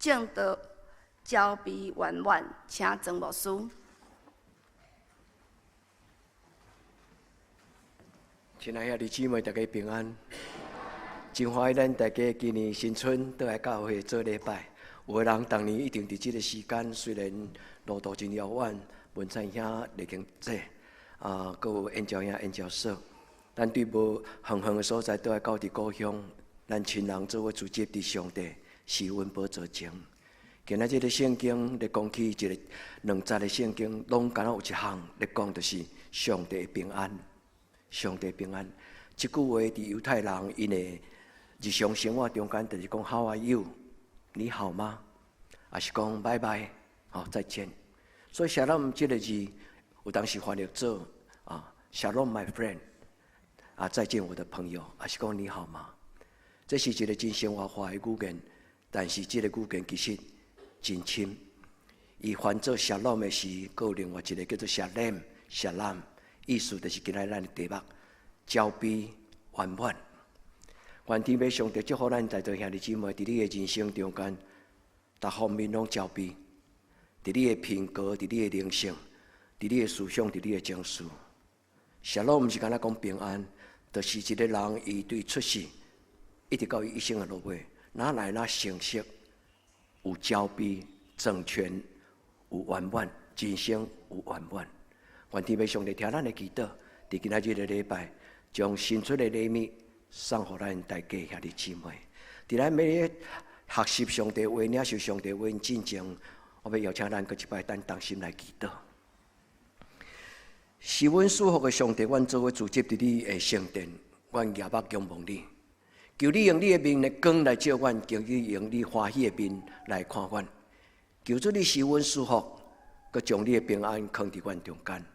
證道澆悲圓滿，請曾牧師。親愛兄弟姊妹，大家平安。真歡喜咱大家今年新春倒來教會做禮拜。有的人逐年一定佇這個時間，雖然路途真遙遠，文燦兄麗經姐，啊，閣有燕椒兄、燕椒嫂，咱對無遠遠的所在，倒來到佇故鄉，咱親人做伙聚集佇上帝施恩寶座前。今仔這個聖經咧講起一個兩節的聖經，攏敢若有一項咧講，就是上帝的平安。上帝平安，這句話佇猶太人𪜶的日常生活中間，就是講 How are you？你好嗎？抑是講拜拜，好，再見。所以 Shalom 這個字有當時翻譯做啊，Shalom my friend，啊，再見我的朋友，抑是講你好嗎？這是一個真生活化的語言，但是這個語言其實真深。伊翻做 Shalom 的時，閣有另外一個叫做 Shalem，Shalom，意思就是今仔咱的題目，澆悲圓滿。願天父上帝祝福咱在座兄弟姊妹，佇你的人生中間，逐方面攏澆悲，佇你的品格，佇你的靈性，佇你的思想，佇你的情緒。Shalom毋是干焦講平安，就是一個人伊對出世，一直到伊一生的落尾，哪來哪成熟，有澆悲、整全、有圓滿，人生有圓滿。願天父上帝聽咱的祈禱，佇今仔日的禮拜，將新春的禮物送予咱大家兄弟姊妹。佇咱欲學習上帝話、領受上帝話進前，我欲邀請咱閣一擺，咱同心來祈禱。是阮賜福的上帝，阮做伙聚集佇你的聖殿，阮舉目仰望你，求你用你的面的光來照阮，求你用你歡喜的面來看阮，求主你賜阮賜福，閣將你的平安囥佇阮中間。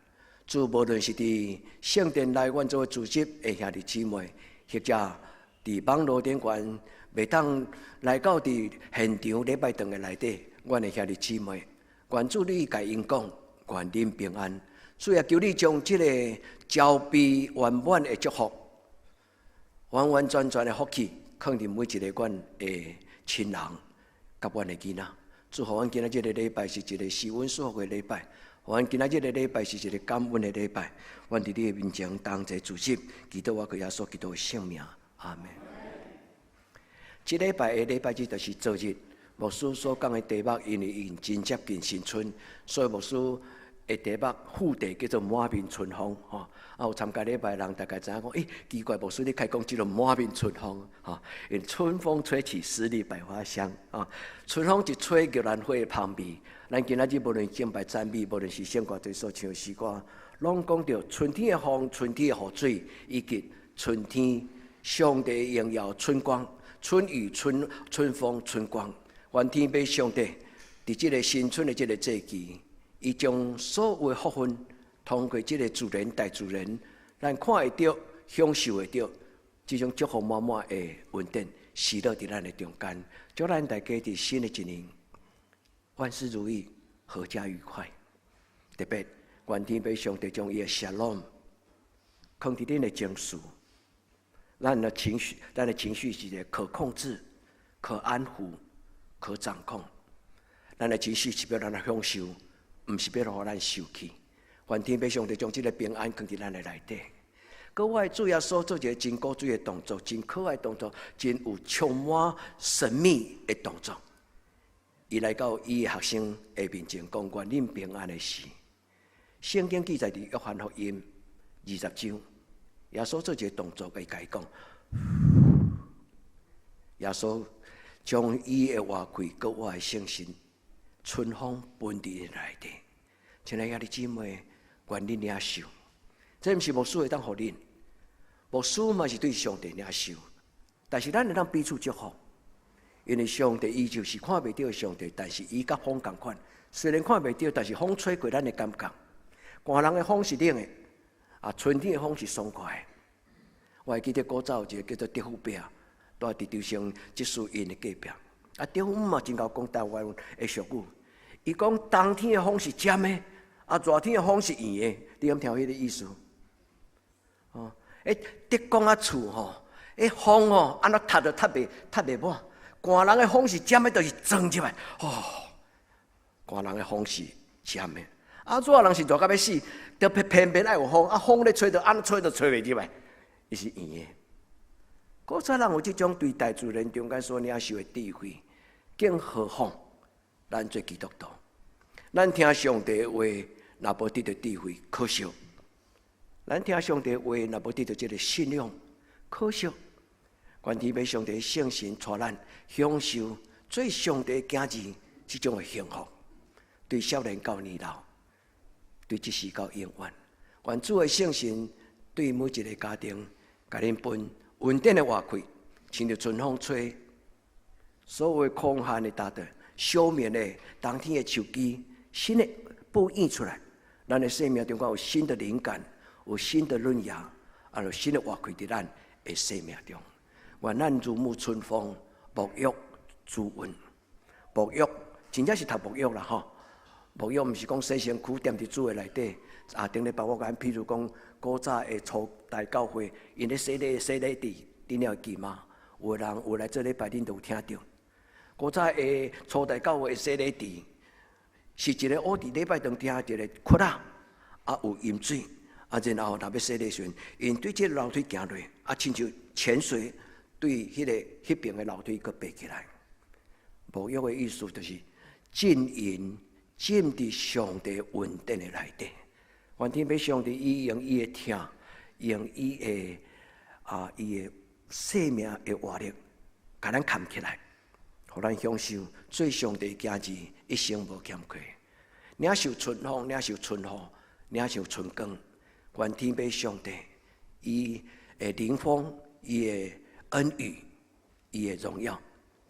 主，無論是佇聖殿內，阮做伙聚集的兄弟姊妹，或者佇網路頂懸袂當來到佇現場禮拜堂的內底，阮的兄弟姊妹，願主你共𪜶講，願恁平安。主啊，求你將這個澆悲圓滿的祝福，完完全全的福氣，囥佇每一個阮的親人佮阮的囡仔。祝福阮今仔這個禮拜是一個施恩賜福的禮拜，阮今仔這個禮拜是一個感恩的禮拜。阮佇你的面前同齊聚集，祈禱我閣耶穌基督的聖名，阿門。這禮拜的禮拜日就是昨日牧師所講的題目，因為已經真接近新春，所以牧師的題目副題叫做滿面春風，吼。啊，有參加禮拜的人大概知影講，欸，奇怪，牧師你開講這個滿面春風，吼，因為春風吹起，十里百花香，啊，春風一吹，玉蘭花的香味。咱今仔日無論敬拜讚美，無論是聖歌、對所唱詩歌，攏講著春天的風、春天的雨水，以及春天上帝榮耀春光、春雨、春春風、春光。願天父上帝佇這個新春的這個節期，伊將所有的福分，通過這個自然、大自然，咱看會著、享受會著，這種祝福滿滿的恩典，施落佇咱的中間，祝咱大家佇新的一年，萬事如意，闔家愉快。特別願天父上帝將伊的 Shalom 囥佇恁的情緒，咱的情緒，咱的情緒是一個可控制、可安撫、可掌控。咱的情緒是欲咱來享受，毋是欲予咱受氣。願天父上帝將這個平安囥佇咱的內底。閣我的主耶穌做一個真古錐的動作，真可愛的動作，真有充滿神秘的動作。伊來到伊的學生的面前，講願恁平安的時。聖經記載佇約翰福音20章，耶穌做一個動作，伊共伊講，耶穌將伊的活氣，閣我的聖神，春風噴佇伊內底。親愛兄弟姊妹，願恁領受，這毋是牧師會當予恁，牧師嘛是對上帝領受，但是咱會當彼此祝福，因為上帝伊就是看袂著的上帝，但是伊佮風仝款，雖然看袂著，但是風吹過咱會感覺。寒人的風是冷的，啊，春天的風是爽快的。我會記得古早有一個叫做德富伯，蹛佇中正這樹𪜶的隔壁。啊，德富姆嘛真𠢕講台灣的俗語，伊講冬天的風是尖的，啊，熱天的風是圓的。你敢聽彼個意思？哦，欸，竹工仔厝吼，欸，風吼，按怎踢都踢袂，踢袂滿。寒人的風是尖的，就是鑽入來，哦，寒人的風是尖的。啊，熱人是熱甲欲死，就偏偏偏愛有風，啊，風咧吹著按吹都吹袂入來，伊是圓的。古早人有這種對大自然中間所領受的智慧，更何況咱做基督徒，咱聽上帝話，若無得著智慧，可惜；咱聽上帝話，若無得著這个信仰，可惜。願天父上帝聖神帶咱享受做上帝囝兒這種的幸福，對少年到年老，對這世到永遠。願主的聖神對每一个家庭，共恁分恩典的活氣，親像春風吹，所有空閒的大地，休眠的冬天的樹枝，新的布演出來，咱的生命中間有新的靈感，有新的嫩芽，啊有新的活氣佇咱的生命中。願咱如沐春風，沐浴滋潤。沐浴真正是讀沐浴啦吼。沐浴毋是講洗身軀踮佇水的內底。啊，頂禮拜我講，譬如講古早的初代教會，𪜶咧洗禮洗禮池，恁會記嗎？有的人有來做禮拜，恁都有聽著。古早的初代教會的洗禮池，是一个烏佇禮拜堂埕一个窟仔，啊有淹水，啊然後若欲洗禮時陣，𪜶對這个樓梯行落，啊親像潛水對彼个彼爿的樓梯閣爬起來。沐浴的意思就是浸淫浸佇上帝恩典的內底。願天父上帝伊用伊的疼，用伊的啊伊的生命的活力，共咱崁起來，予咱享受做上帝囝兒一生無欠缺。領受春風，領受春雨，領受春光。願天父上帝伊的靈風，伊的恩雨，伊的榮耀，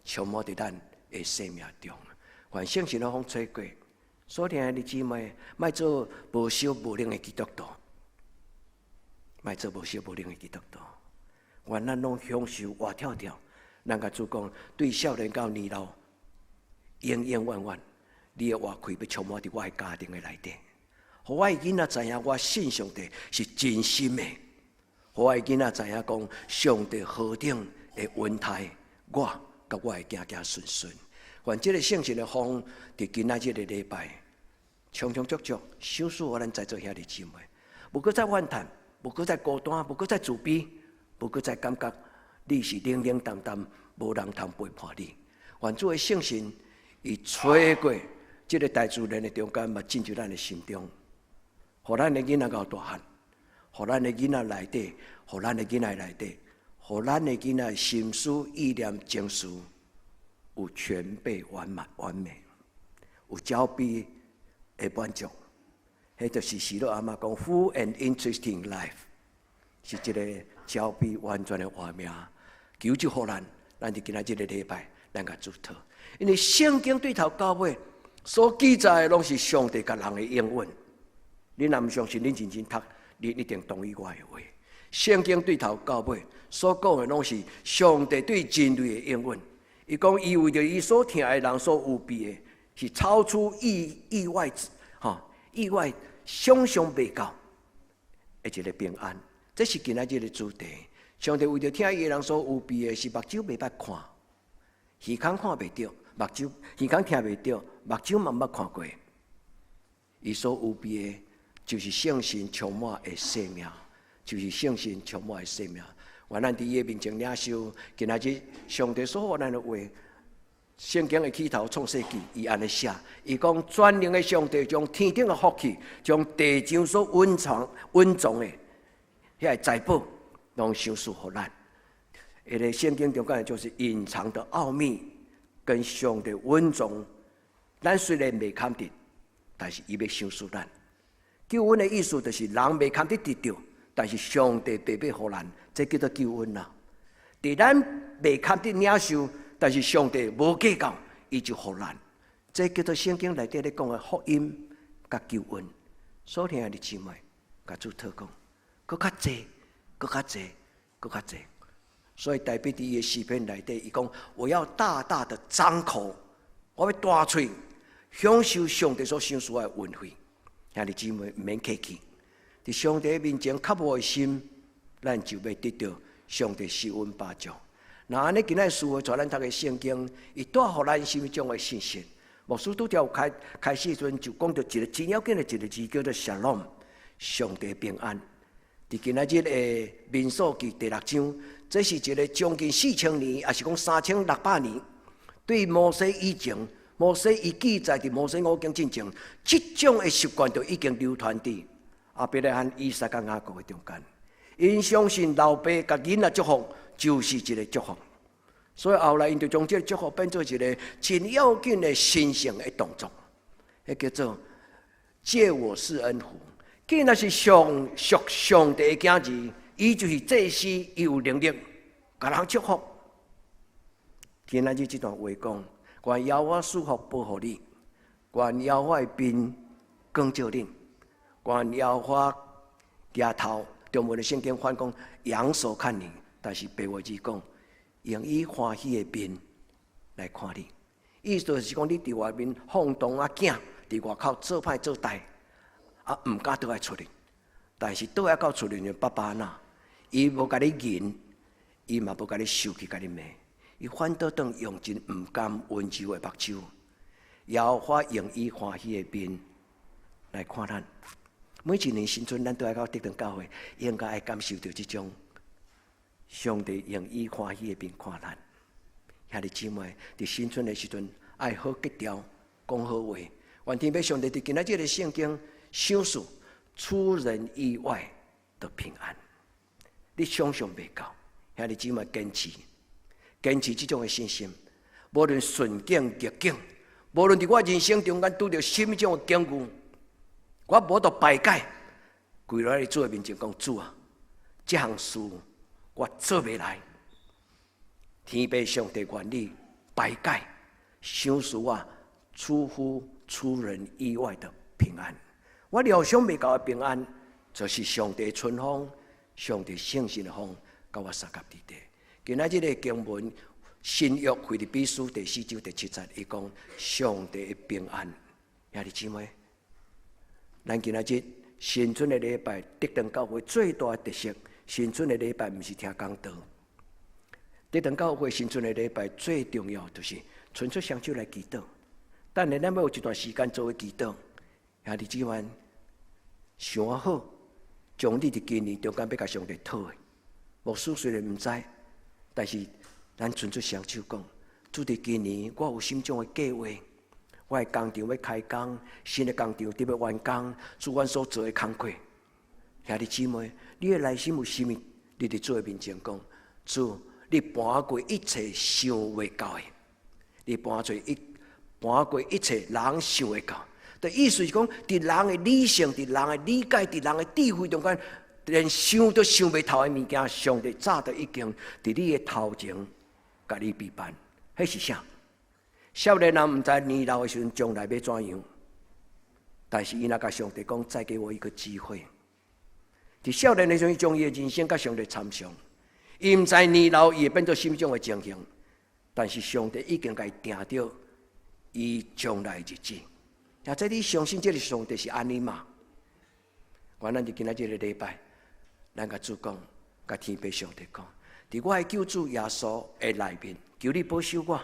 充滿佇咱的生命中。願聖神的風吹過，所疼的姊妹，莫做無燒無冷的基督徒，莫做無燒無冷的基督徒。願咱攏享受活跳跳，咱共主講，對少年到年老，永永遠遠，你的活氣欲充滿佇我的家庭的內底，予我的囡仔知影我信上帝是真心的，予我的囡仔知影講上帝何等的恩待我佮我的囝囝孫孫。願這个聖神的風，佇今仔這个禮拜，充充足足，賞賜予咱在座兄弟姊妹，無閣再怨嘆，無閣再孤單，無閣再自卑，無閣再感覺你是冷冷淡淡，無人通陪伴你。願主的聖神，伊吹過這个大自然的中間，嘛進入咱的心中，予咱的囡仔𠢕大漢，予咱的囡仔內底，予咱的囡仔內底，予咱的囡仔心思意念情緒有全備完滿完美，有交臂的滿足，彼就是喜樂阿媽講 full and interesting life，是一个交臂完全的活命。求主予咱，咱佇今仔這个禮拜，咱共主禱，因為聖經對頭到尾所記載的攏是上帝共人的應允。你若毋相信，你認真讀，你一定同意我的話。聖經對頭到尾所講的攏是上帝對人類的應允。伊講，伊為著伊所疼的人所預備的，是超出意意外，吼意外想象袂到的一个平安。這是今仔日的主題。上帝為著疼伊的人所預備的，是目睭袂捌看，耳孔看袂著，目睭耳孔聽袂著，目睭嘛毋捌看過。伊所預備的，就是聖神充滿的生命，就是聖神充滿的生命。願咱佇伊的面前領受今仔日上帝所予咱的話。聖經的起頭創世記，伊按呢寫，伊講全能的上帝將天頂的福氣，將地上所隱藏、隱藏的遐个財寶，攏賞賜予咱。彼个聖經中間就是隱藏的奧秘，跟上帝隱藏，咱雖然袂堪得，但是伊欲賞賜咱。救恩的意思就是人袂堪得得著，但是上帝白白予咱，這叫做救恩啦。佇咱袂堪得領受，但是上帝無計較，伊就予咱。這叫做聖經內底咧講的福音佮救恩。所疼的姊妹，共主禱告，閣較濟，閣較濟，閣較濟。所以大衛佇伊的詩篇內底，伊講：我要大大的張口，我欲大喙，享受上帝所賞賜的恩惠。兄弟姊妹，毋免客氣，佇上帝面前渴慕的心，咱就欲得著上帝施恩寶座。若按呢今仔師父帶咱讀的聖經，伊帶予咱啥物種的信息？牧師拄才有開開始時陣就講著一個真要緊的一個字，叫做 Shalom，上帝平安。佇今仔日的民數記第六章，這是一個將近4000年，抑是講3600年，對摩西以前，摩西伊記載佇摩西五經進前，這種的習慣就已經流傳佇亞伯拉罕、以撒佮雅各的中間。𪜶相信老爸共囡仔祝福就是一個祝福，所以後來𪜶就將這個祝福變做一個真要緊的神聖的動作，彼叫做借我施恩福。既然是上屬上帝的囝兒，伊就是祭司，伊有能力共人祝福。今仔日這段話講，願耶和華賜福保護你，願耶和華的面光照你，願耶和華舉頭，中文的聖經翻講仰首看你，但是白話字講，用伊歡喜的面來看你。意思就是講，你佇外面放蕩仔囝，佇外口做歹做代。啊，毋敢倒來厝裡，但是倒來到厝裡面，爸爸若伊無共你言，伊嘛無共你生氣，共你罵，伊反倒轉用真毋甘溫柔的目睭，耶和華用伊歡喜的面來看咱。每一年新春，咱倒來到得堂教會，應該愛感受著這種上帝用伊歡喜的面看咱。兄弟姊妹，佇新春的時陣，愛好格調，講好話。願天父上帝佇今仔這個聖經賞賜出人意外的平安，你想象袂到，兄弟姊妹堅持，堅持這種的信心，無論順境逆境，無論佇我人生中間拄著啥物種的境遇，我無法度排解，跪落來主的面前講，主啊，這項事我做袂來，天父上帝願你排解，賞賜我出乎出人意外的平安。我料想袂到的平安，就是上帝春風、上帝聖神的風，佮我相佮佇底。今仔這個經文，新約腓立比書第四章第七節，伊講上帝的平安。兄弟姊妹，咱今仔日新春的禮拜，得堂教會最大的特色，新春的禮拜毋是聽講道。得堂教會新春的禮拜最重要就是伸出雙手來祈禱。等下咱欲有一段時間做伙祈禱。兄弟姊妹，想好，將你佇今年中間欲共上帝討的，牧師雖然毋知，但是咱伸出雙手講，主佇今年我有啥物種的計劃，我的工廠欲開工，新的工廠佇欲完工，主阮所做的工課。兄弟姊妹，你的內心有啥物？你佇主的面前講，主，你搬過一切想袂到的，你搬過一切人想會到。的意思是講，佇人的理性、佇人的理解、佇人的智慧中間，連想都想袂透的物件，上帝早就已經佇你的頭前共你備辦。彼是啥？少年人毋知年老的時陣將來欲怎樣，但是伊若共上帝講，再給我一個機會。佇少年的時陣，將伊的人生佮上帝參詳，伊毋知年老伊會變做啥物種的情形，但是上帝已經共伊定著伊將來的日子。或者你相信這個上帝是按呢嗎？願咱佇今仔這個禮拜，咱共主講，共天父上帝講，佇我的救主耶穌的內面，求你保守我。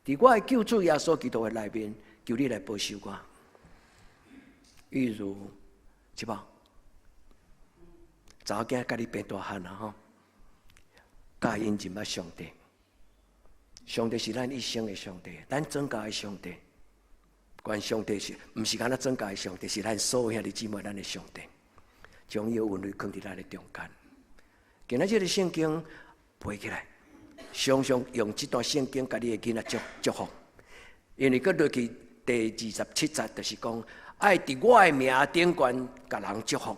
佇我的救主耶穌基督的內面，求你來保守我。例如，是無？查某囝佮你變大漢啊吼，教𪜶認捌上帝。上帝是咱一生的上帝，咱全家的上帝。願上帝是，毋是干焦全家的上帝，是咱所有兄弟姊妹咱的上帝，將伊的恩惠囥佇咱的中間。今仔這個聖經背起來，常常用這段聖經共你的囡仔祝祝福，因為閣落去第二十七節，就是講愛佇我的名頂懸共人祝福，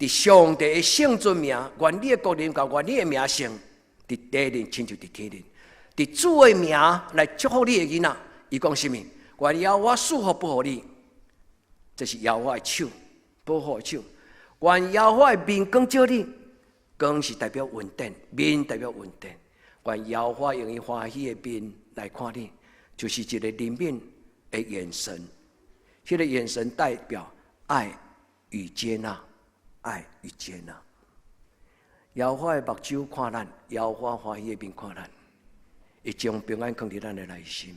佇上帝的聖尊名，願你的國臨到，願你的名成，佇地面親像佇天頂，佇主的名來祝福你的囡仔。伊講啥物？願耶和華賜福保護你，這是耶和華的手，保護的手。願耶和華的面光照你，光是代表恩典，面代表恩典。願耶和華用伊歡喜的面來看你，就是一個憐憫的眼神。這個眼神代表愛與接納，愛與接納。耶和華的目睭看咱，耶和華歡喜的面看咱，伊將平安囥佇咱的內心。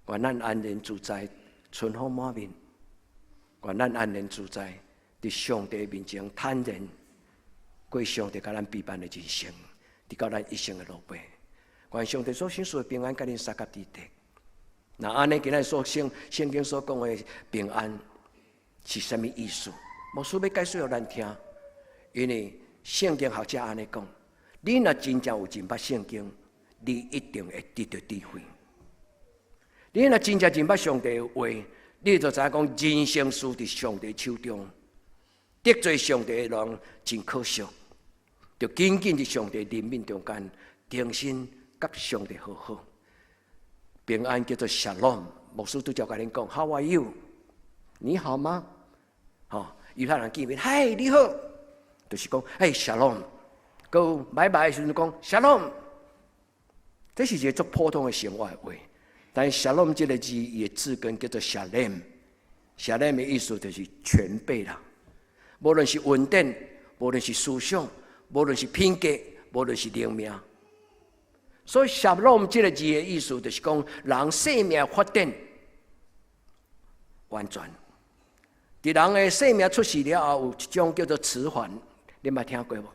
願咱安然自在，春風滿面。願咱安然自在，佇上帝面前坦然過上帝共咱備辦的人生，直到咱一生的落尾。願上帝所賞賜的平安，佮恁相佮佇底。那按呢，今仔所聖聖經所講的平安是啥物意思？牧師欲解說予咱聽，因為聖經學者按呢講，你若真正有認捌聖經，你一定會得著智慧。你若真正認捌上帝的話，你就知影講人生事佇上帝手中，得罪上帝的人真可惜，著緊緊佇上帝憐憫中間，重新佮上帝和好。平安叫做 Shalom，牧師拄才共恁講，How are you？你好嗎？吼，猶太人見面，嗨，你好，就是講，hey， Shalom。閣拜拜的時陣講 Shalom，這是一个足普通的生活的話。但是 Shalom 這个字，伊的字根叫做 Shalem，Shalem 的意思就是全備啦。無論是恩典，無論是思想，無論是品格，無論是靈命。所以 Shalom 這个字的意思就是講，人生命發展完全。佇人的生命出世了後，有一種叫做遲緩，你捌聽過無？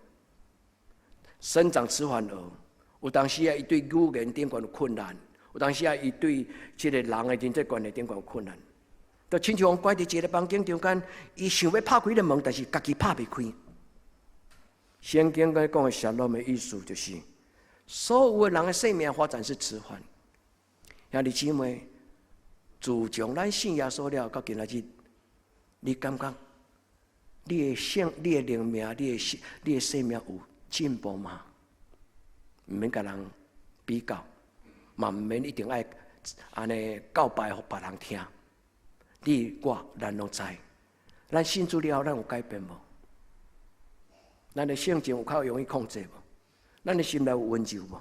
生長遲緩兒，有當時啊，伊對語言頂懸有困難；有當時啊，伊對這个人的人際關係頂懸有困難。就親像講關佇一个房間中間，伊想欲拍開彼个門，但是家己拍袂開。聖經講的 Shalom 的意思就是，所有的人的生命發展是遲緩。兄弟姊妹，自從咱信耶穌了，到今仔日，你感覺你的性、你的靈命、你的生命有進步嗎？毋免共人比較，嘛毋免一定愛按呢告白予別人聽。你我咱攏知，咱信主了後，咱有改變無？咱的性情有較容易控制無？咱的心內有溫柔無？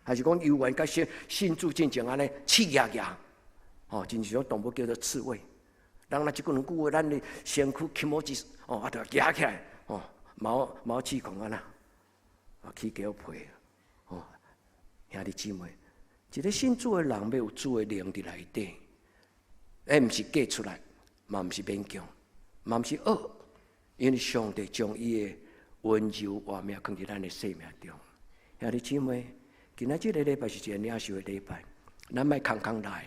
還是講猶原佮信信主進前按呢刺牙牙？吼，真是種動物叫做刺蝟。人若一句兩句話，咱的身軀起毛一哦，啊，就舉起來，哦，毛毛氣孔按呢，啊，起雞皮，哦，兄弟姊妹，一个信主的人欲有主的靈佇內底，彼毋是假出來，嘛毋是勉強，嘛毋是學，因為上帝將伊的溫柔活命囥佇咱的生命中。兄弟姊妹，今仔這个禮拜是一个領受的禮拜，咱莫空空來，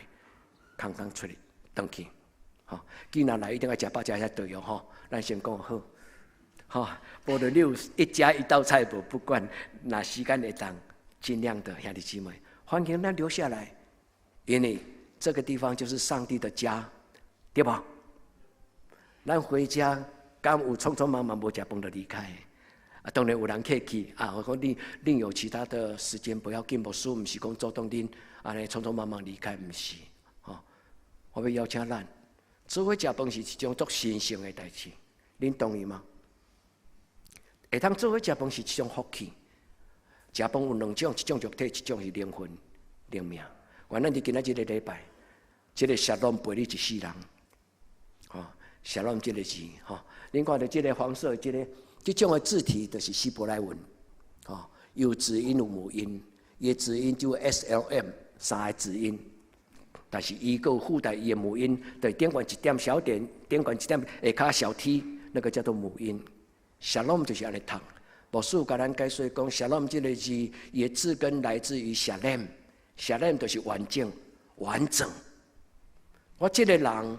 空空出去，轉去。吼，既然來一定愛食飽食才對哦，吼。咱先講好，吼，無論你有一家一道菜無，不管若時間會當，盡量的兄弟姊妹，歡迎咱留下來，因為這個地方就是上帝的家，對無？咱回家敢有匆匆忙忙無食飯就離開？啊，當然有人客氣啊，我講你另有其他的時間，不要緊，牧師毋是講阻擋恁按呢匆匆忙忙離開，毋是，吼。我欲邀請咱做伙食飯是一種足神聖的代誌，恁同意嗎？會當做伙食飯是一種福氣。食飯有兩種，一種肉體，一種是靈魂、靈命。願咱佇今仔這个禮拜，這个 Shalom 陪你一世人，吼，Shalom 這个字，吼，恁看著這个黃色這个，這種的字體就是希伯來文，吼，有子音有母音，伊的子音就 S L M 三個子音，但是伊閣有附帶伊的母音，對頂懸一點小點，頂懸一點下跤小 T，那個叫做母音。Shalom 就是按呢讀。牧師有共咱解說講，Shalom 這个字，伊的字根來自於 Shalem，Shalem 就是完整、完整。我這个人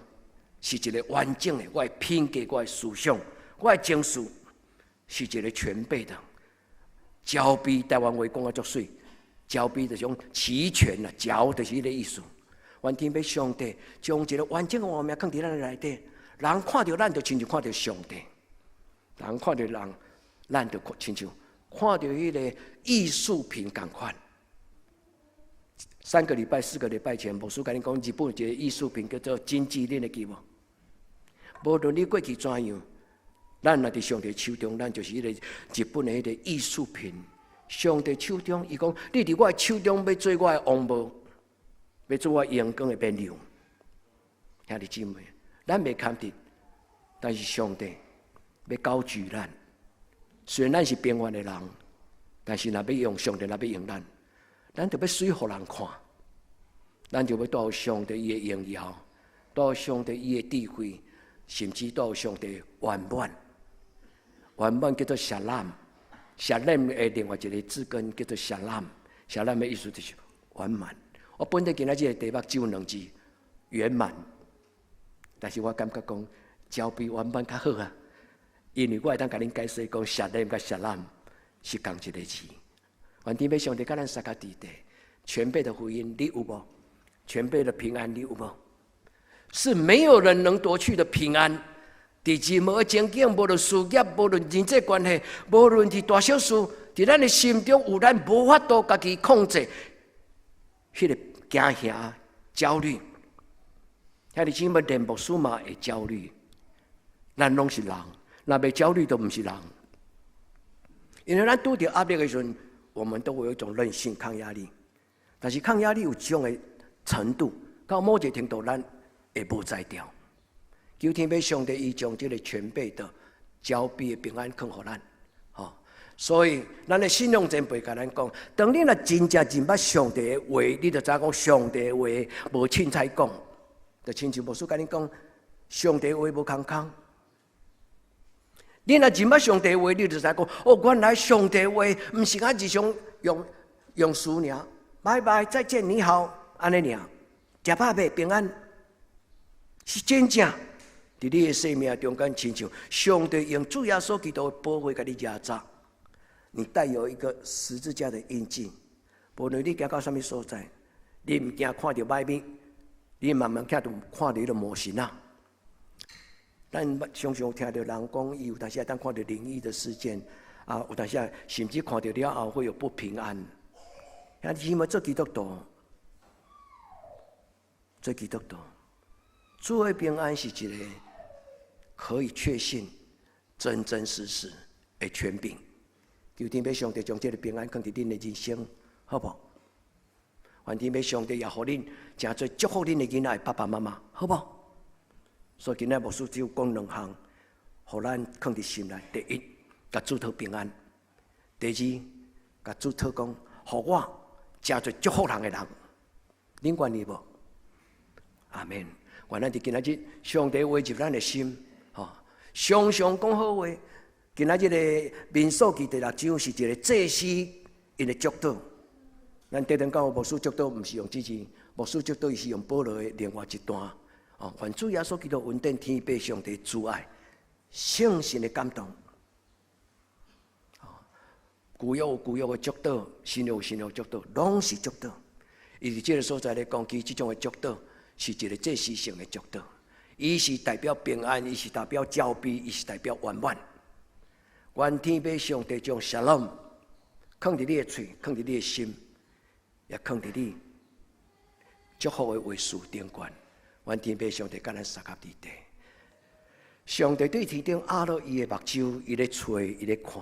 是一个完整的，我的品格、我的思想、我的情緒是一个全備的。齊備台灣話講啊足媠，齊備就是講齊全啦，齊就是彼个意思。願天父上帝將一个完整的畫面囥佇咱內底，人看著咱就親像看著上帝，人看著人，咱就親像看著彼個藝術品仝款。3個禮拜、4個禮拜前，牧師共恁講，日本有一个藝術品叫做金雞，恁會記無？無論你過去怎樣，咱若佇上帝手中，咱就是彼個日本的彼個藝術品。上帝手中，伊講，你佇我的手中欲做我的王無？欲做我榮光的變量。兄弟姊妹，咱袂堪得，但是上帝欲高舉咱。雖然咱是平凡的人，但是若欲用上帝，若欲用咱，咱就欲媠予人看，咱就欲帶有上帝伊的榮耀，帶有上帝伊的智慧，甚至帶有上帝圓滿。圓滿叫做 shalom，shalom 的另外一個字根叫做 shalom，shalom 的意思就是圓滿。我本來今仔這個題目只有兩字，圓滿。但是我感覺講，交比圓滿較好啊，因為我會當共恁解釋講，shalom 佮 shalom 是仝一個字。願天父上帝佮咱相佮佇咧，全備的福音你有無？全備的平安你有無？是沒有人能奪去的平安。佇任何情景，無論事業，無論人際關係，無論是大小事，佇咱的心中有咱無法度家己控制，彼個驚嚇、焦慮。兄弟姊妹，連牧師嘛會焦慮，咱攏是人，若袂焦慮都毋是人。因為咱拄著壓力的時陣，我們都會有一種韌性抗壓力。但是抗壓力有這種的程度，到某一個程度，咱會無才調。求天父上帝，伊將這個全備的交備的平安囥予咱，吼。所以，咱的信仰前輩共咱講，當你若真正認捌上帝的話，你就知影講上帝的話無凊彩講，就親像牧師共恁講，上帝的話無空空。你若認捌上帝的話，你就知講，哦，原來上帝的話毋是按日常用用詞爾，拜拜，再見，你好，按呢爾，食飽未？平安，是真正。佇你的生命中間，親像上帝用主耶穌基督的寶血共你壓榨，你帶有一個十字架的印記。無論你行到啥物所在，你毋驚看著歹物，你慢慢看著看著彼个魔神仔。咱常常聽著人講，伊有當時會當看著靈異的事件，啊，有當時甚至看著了後會有不平安。兄弟姊妹做基督徒，做基督徒，主的平安是一個可以確信、真真實實的權柄。求天父上帝將這個平安囥佇恁的人生，好無？願天父上帝也予恁成做祝福恁的囡仔的爸爸媽媽，好無？所以今仔牧師只有講兩項，予咱囥佇心內。第一，共主討平安；第二，共主討講，予我成做祝福人的人。恁願意無？阿門。願咱佇今仔日，上帝話入咱的心，吼，常常講好話。今仔日的民數記第六章是一個祭司𪜶的祝禱。咱短短教牧師祝禱，毋是用這字，牧師祝禱伊是用保羅的另外一段。哦，願主耶穌基督恩典、天父上帝慈愛、聖神的感動。舊約有舊約的祝禱，新約有新約祝禱，攏是祝禱。伊佇這個所在咧講，其實這種的祝禱是一個祭司性的祝禱，伊是代表平安，伊是代表交備，伊是代表圓滿。願天父上帝將 shalom 囥佇你的喙，囥佇你的心，也囥佇你祝福的話語頂懸。願天父上帝佮咱相佮佇咧。上帝對天頂壓落伊的目睭，伊咧揣，伊咧看。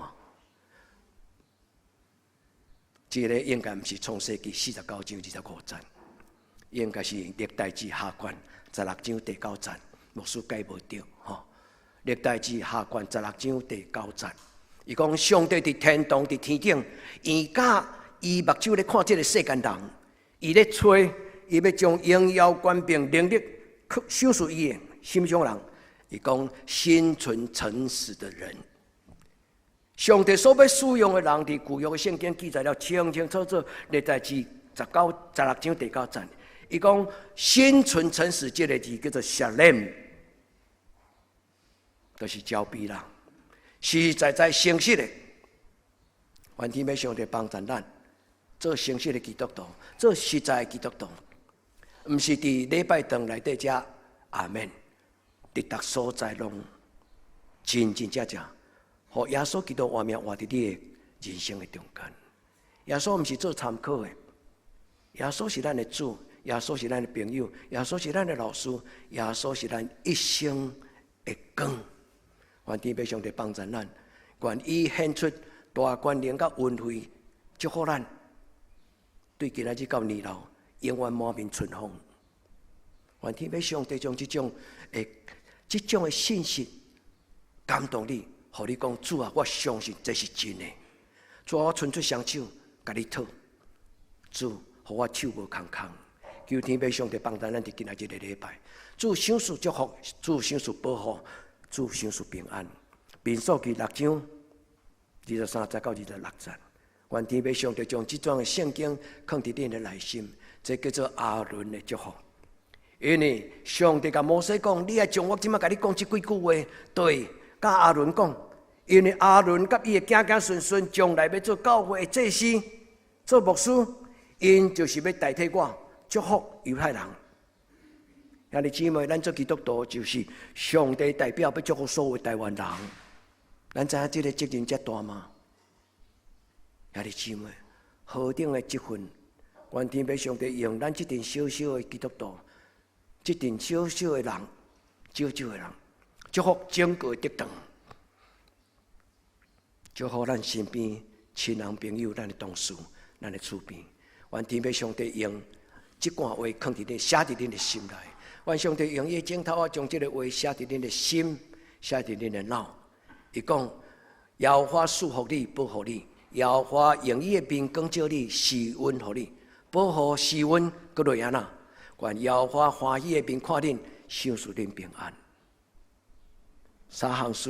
這個應該毋是創世記49章25節，應該是歷代志下卷十六章第九節。牧師改無著吼。歷代志下卷十六章第九節，伊講上帝佇天堂佇天頂，圓甲伊目睭咧看這個世間人，伊咧揣，伊欲將榮耀、權柄、能力賞賜伊的啥物種人？伊講心存誠實的人，上帝所欲使用的人，佇舊約的聖經記載了清清楚楚，歷代志十六章第九節，伊講心存誠實這個字叫做 shalem，就是交備啦，實實在在誠實的。願天父上帝幫助咱做誠實的基督徒，做實在的基督徒，毋是佇禮拜堂內底遮阿門，佇逐所在攏真真正正，予耶穌基督活命活佇你的人生的中間。耶穌毋是做參考的，耶穌是咱的主，耶穌是咱的朋友，耶穌是咱的老師，耶穌是咱一生的光。願天父上帝幫助咱，願意顯出大權能佮恩惠，祝福咱，對今仔日到年老，永遠滿面春風。願天父上帝將這種的信息感動你，予你講，主啊，我相信這是真的。主啊，我伸出雙手，共你討。主，予我手無空空。求天父上帝幫助咱佇今仔日這個禮拜。主賞賜祝福，主賞賜保護，主賞賜平安。民數記六章23節到26節。願天父上帝將這段的聖經囥佇恁的內心，這叫做亞倫的祝福。因為上帝共摩西講，你愛將我這擺共你講這幾句話，對，佮亞倫講，因為亞倫佮伊的囝囝孫孫將來欲做教會的祭司、做牧師，𪜶就是欲代替我祝福猶太人。兄弟姊妹，咱做基督徒就是上帝代表，欲祝福所有台灣人。咱知影這個責任遮大嗎？兄弟姊妹，何等的職分！願天父上帝用咱這陣小小的基督徒，這陣小小的人，少少的人，祝福整個竹塘，祝福咱身邊親人朋友、咱的同事、咱的厝邊。願天父上帝用這段話囥佇恁，寫佇恁的心內。願上帝用伊的指頭仔將這个話寫佇恁的心，寫佇恁的腦。伊講：耶和華賜福你，保護你；耶和華用伊的面光照你，施恩予你，保護施恩，閣落按怎？願耶和華歡喜的面看恁，賞賜恁平安。三項事，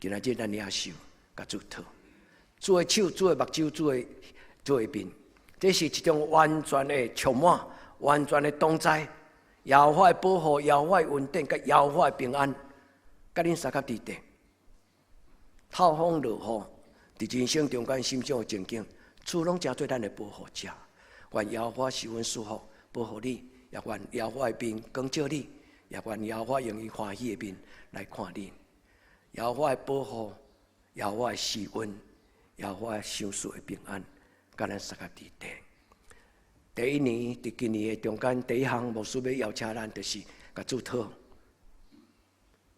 今仔日咱領受，共主討，主的手，主的目睭，主的面，這是一種完全的充滿，完全的同在。耶和華的保護，耶和華的恩典，佮耶和華的平安，佮恁相佮佇底。透風落雨，佇人生中間心中的情景，主攏成做咱的保護者。願耶和華施恩賜福，保護你；也願耶和華的面光照你；也願耶和華用伊歡喜的面來看你。耶和華的保護，耶和華的施恩，耶和華賞賜的平安，佮咱相佮佇底。第一年，佇今年的中間，第一項牧師欲邀請咱，就是共主討，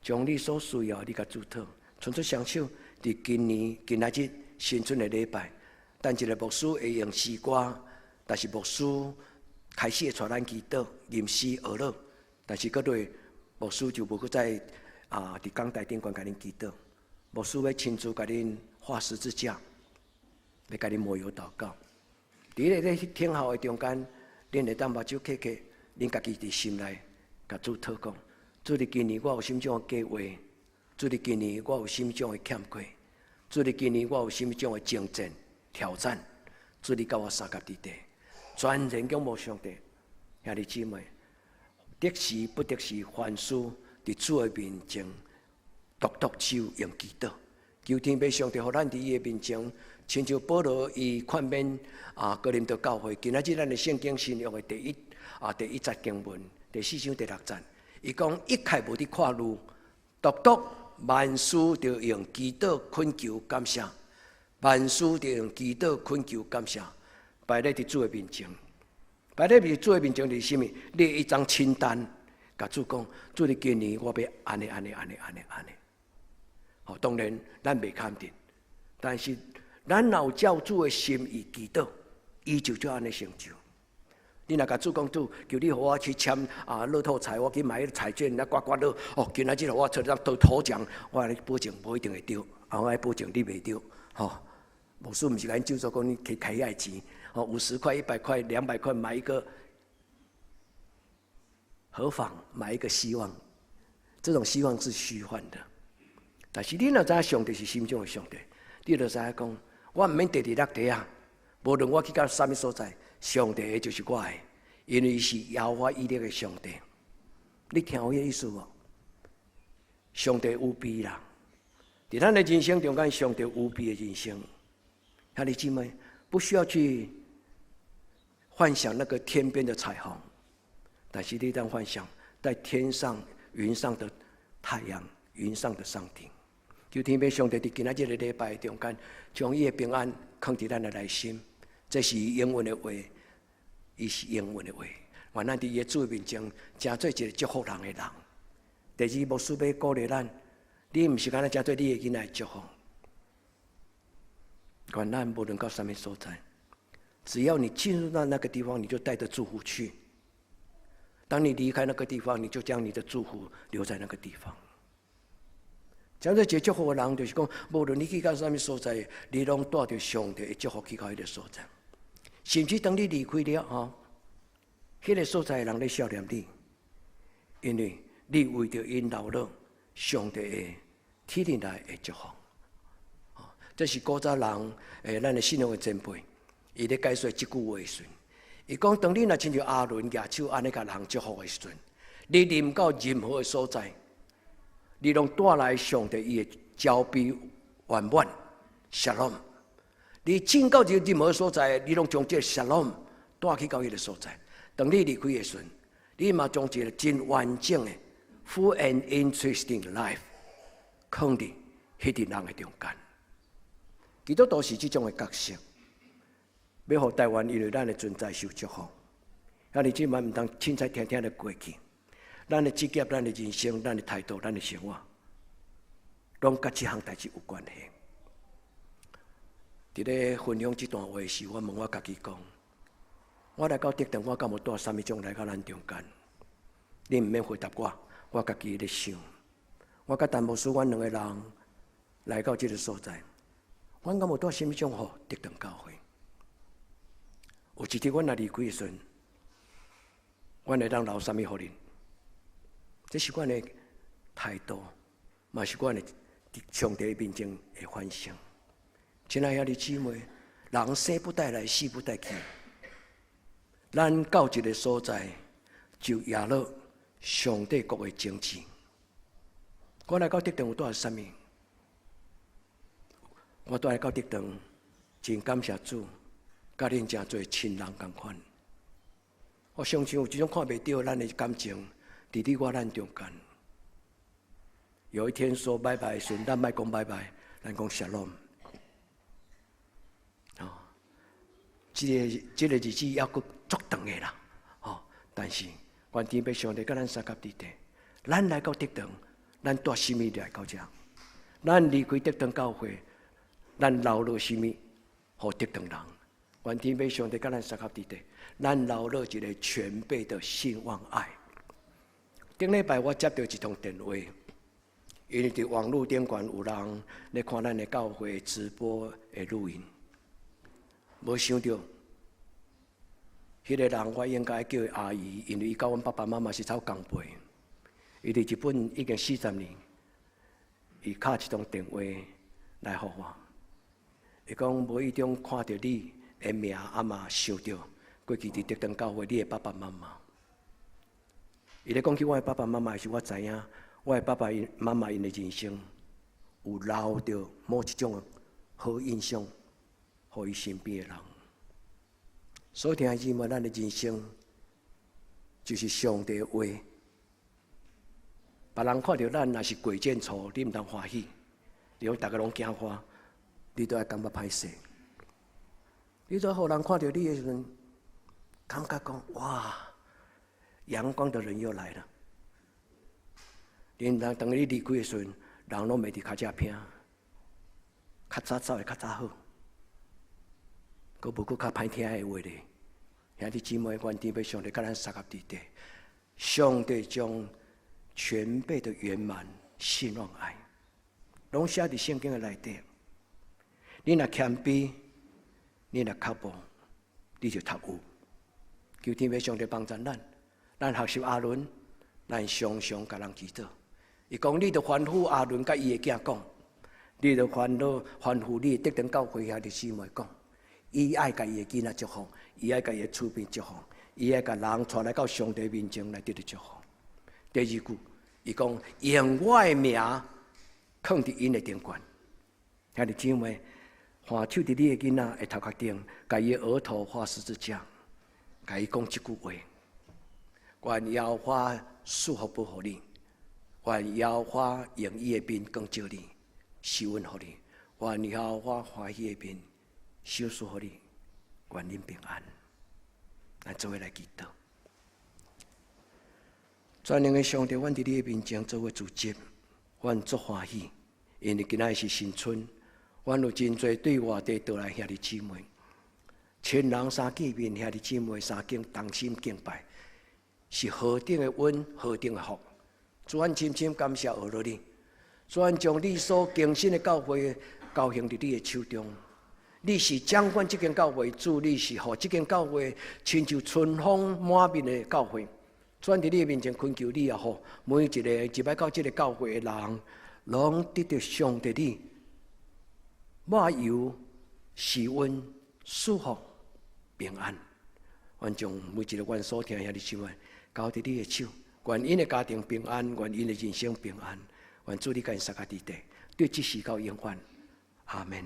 將你所需要，你共主討，伸出雙手。佇今年今仔日新春的禮拜，等一下牧師會用詩歌，但是牧師開始會帶咱祈禱、吟詩、學樂，但是閣落牧師就無閣再啊，佇講台頂懸共恁祈禱。牧師欲親自共恁畫十字架，欲共恁抹油禱告。佇咧咧聽候的中間，恁會當目睭瞌瞌，恁家己佇心內共主禱講：主，佇今年我有啥物種的計劃？主，佇今年我有啥物種的欠缺？主，佇今年我有啥物種的征戰挑戰？主，你佮我相佮佇底，全然仰望上帝。兄弟姊妹，得時不得時，凡事佇主的面前，獨獨只有用祈禱。求天父上帝，予咱佇伊的面前，親像保羅伊勸勉啊，哥林多教會。今仔日咱的聖經新約的第一節經文，第四章第六節，伊講一概無佇看慮，獨獨萬事著用祈禱懇求感謝，萬事著用祈禱懇求感謝，擺咧佇主的面前，擺咧佇主的面前是啥物？列一張清單，共主講，主，佇今年我欲按呢按呢按呢按呢按呢。吼，當然咱袂肯定，但是咱若有照主的心意祈禱，伊就照按呢成就。你若共主講，主，求你予我去簽啊樂透彩，我去買彩券，啊刮刮樂。哦，今仔日予我抽到頭獎，我共你保證無一定會著，啊，我保證你袂著。吼，牧師毋是共你咒詛講你去開遐錢，吼，50塊、100塊、200塊買一個，何妨買一個希望？這種希望是虛幻的。但是你若知影上帝是啥物種的上帝，你就知影講，我毋免趒佇落地啊，無論我去到啥物所在，上帝就是我的，因為伊是耶和華以勒的上帝。你聽有彼個意思無？上帝有備啦，佇咱的人生中間，上帝有備的人生，兄弟姊妹不需要去幻想那個天邊的彩虹，但是你當幻想在天上雲上的太陽，雲上的上帝。求天父上帝佇今仔日這個禮拜中間，將伊的平安囥佇咱的內心。這是伊應允的話，伊是應允的話。願咱佇伊的主面前，成做一個祝福人的人。第二，牧師欲鼓勵咱，你毋是干焦成做你的囡仔的祝福。願咱無論到啥物所在，只要你進入到那個地方，你就帶著祝福去。當你離開那個地方，你就將你的祝福留在那個地方。這樣一个祝福的人，就是講，無論你去到啥物所在，你攏帶著上帝的祝福去到彼个所在。甚至當你離開了吼，彼个所在的人咧笑念你，因為你為著𪜶留落上帝的天靈來的祝福。這是古早人咱的信仰的前輩，伊咧解說這句話的時陣，伊講當你若親像亞倫舉手按呢共人祝福的時陣，你臨到任何的所在，你攏帶來上帝伊的慈悲圓滿，Shalom。你進到任何所在，你攏將這個 Shalom 帶去到彼個所在。當你離開的時陣，你嘛將一個真完整的 full and interesting life 囥佇彼佇人的中間。基督徒是這種的角色，欲予台灣因為咱的存在受祝福。兄弟姊妹毋通凊彩聽聽就過去。咱的職業、咱的人生、咱的態度、咱的生活，攏佮這項代誌有關係。佇咧分享這段話時，我問我家己講：我來到竹塘，我敢有帶啥物種來到咱中間？你毋免回答我，我家己咧想。我佮陳牧師，阮兩個人來到這个所在，阮敢有帶啥物種予竹塘教會？有一日，阮若離開的時陣，阮會當留啥物予恁？這是阮的態度，嘛是阮的佇上帝面前的反省。親愛兄弟姊妹，人生不帶來，死不帶去。咱到一个所在，就掖落上帝國的種子。我來到竹塘有帶啥物？我帶來到竹塘，真感謝主，佮恁誠濟親人仝款。我相信有這種看袂著咱的感情，佇你我咱中間。有一天說拜拜的時陣，咱莫講拜拜，咱講 Shalom。哦，這个日子猶閣足長的啦，哦，但是願天父上帝佮咱相佮佇底，咱來到竹塘，咱帶啥物來到遮？咱離開竹塘教會，咱留落啥物予竹塘人？願天父上帝佮咱相佮佇底，咱留落一个全備的信望愛。頂禮拜我接著一通電話，因為佇網路頂懸有人咧看咱的教會直播的錄音，無想著，彼个人我應該叫伊阿姨，因為伊佮阮爸爸媽媽是差仝輩。伊佇日本已經40年，伊敲一通電話來予我，伊講無意中看著你的名，啊嘛想著過去佇竹塘教會你的爸爸媽媽。伊咧講起我的爸爸媽媽時，我知影我的爸爸𪜶媽媽𪜶的人生有留著某一種好印象，予伊身邊的人。所以兄弟姊妹，咱的人生就是上帝的話。別人看著咱若是貴賤錯，你毋通歡喜。你講逐个攏驚我，你都愛感覺歹勢。你都予人看著你的時陣，感覺講哇，陽光的人又來了。恁人當你離開的時陣，人攏袂佇跤跡拼，較早走會較早好。閣無閣較歹聽的話咧，兄弟姊妹，願天父上帝佮咱相佮佇底，上帝將全備的圓滿、信望愛，攏寫佇聖經的內底。你若謙卑，你若卻步，你就讀有。求天父上帝幫助咱，咱學習亞倫，咱常常共人祈禱。伊講，你著吩咐亞倫佮伊的囝講，你著吩咐你的竹塘教會兄弟姊妹講，伊愛共伊的囡仔祝福，伊愛共伊的厝邊祝福，伊愛共人帶來到上帝面前來得著祝福。第二句，伊講用我的名囥佇𪜶的頂懸，兄弟姊妹，看手佇你的囡仔的頭殼頂，共伊的額頭畫十字架，共伊講這句話：願耶和華賜福予你，願耶和華用伊的面光照你，施恩予你；願耶和華歡喜的面賞賜予你，願恁平安。咱做伙來祈禱。全能的上帝，阮佇你的面前做伙聚集，阮足歡喜，因為今仔日是新春，阮有真濟對外地倒來兄弟姊妹，親人相見面，兄弟姊妹相見同心敬拜，是何等的恩，何等的福。主，阮深深感謝阿羅你。主，阮將你所更新的教會交獻佇你的手中。你是掌管這間教會，主，你是予這間教會親像春風滿面的教會。主，佇你的面前懇求你啊，予每一个入來到這个教會的人，攏得著上帝你抹油、施恩、賜福、平安。阮將每一个阮所疼兄弟姊妹交佇你的手，願𪜶的家庭平安，願𪜶的人生平安。願主你共𪜶相佮佇底，對這時到永遠。阿門。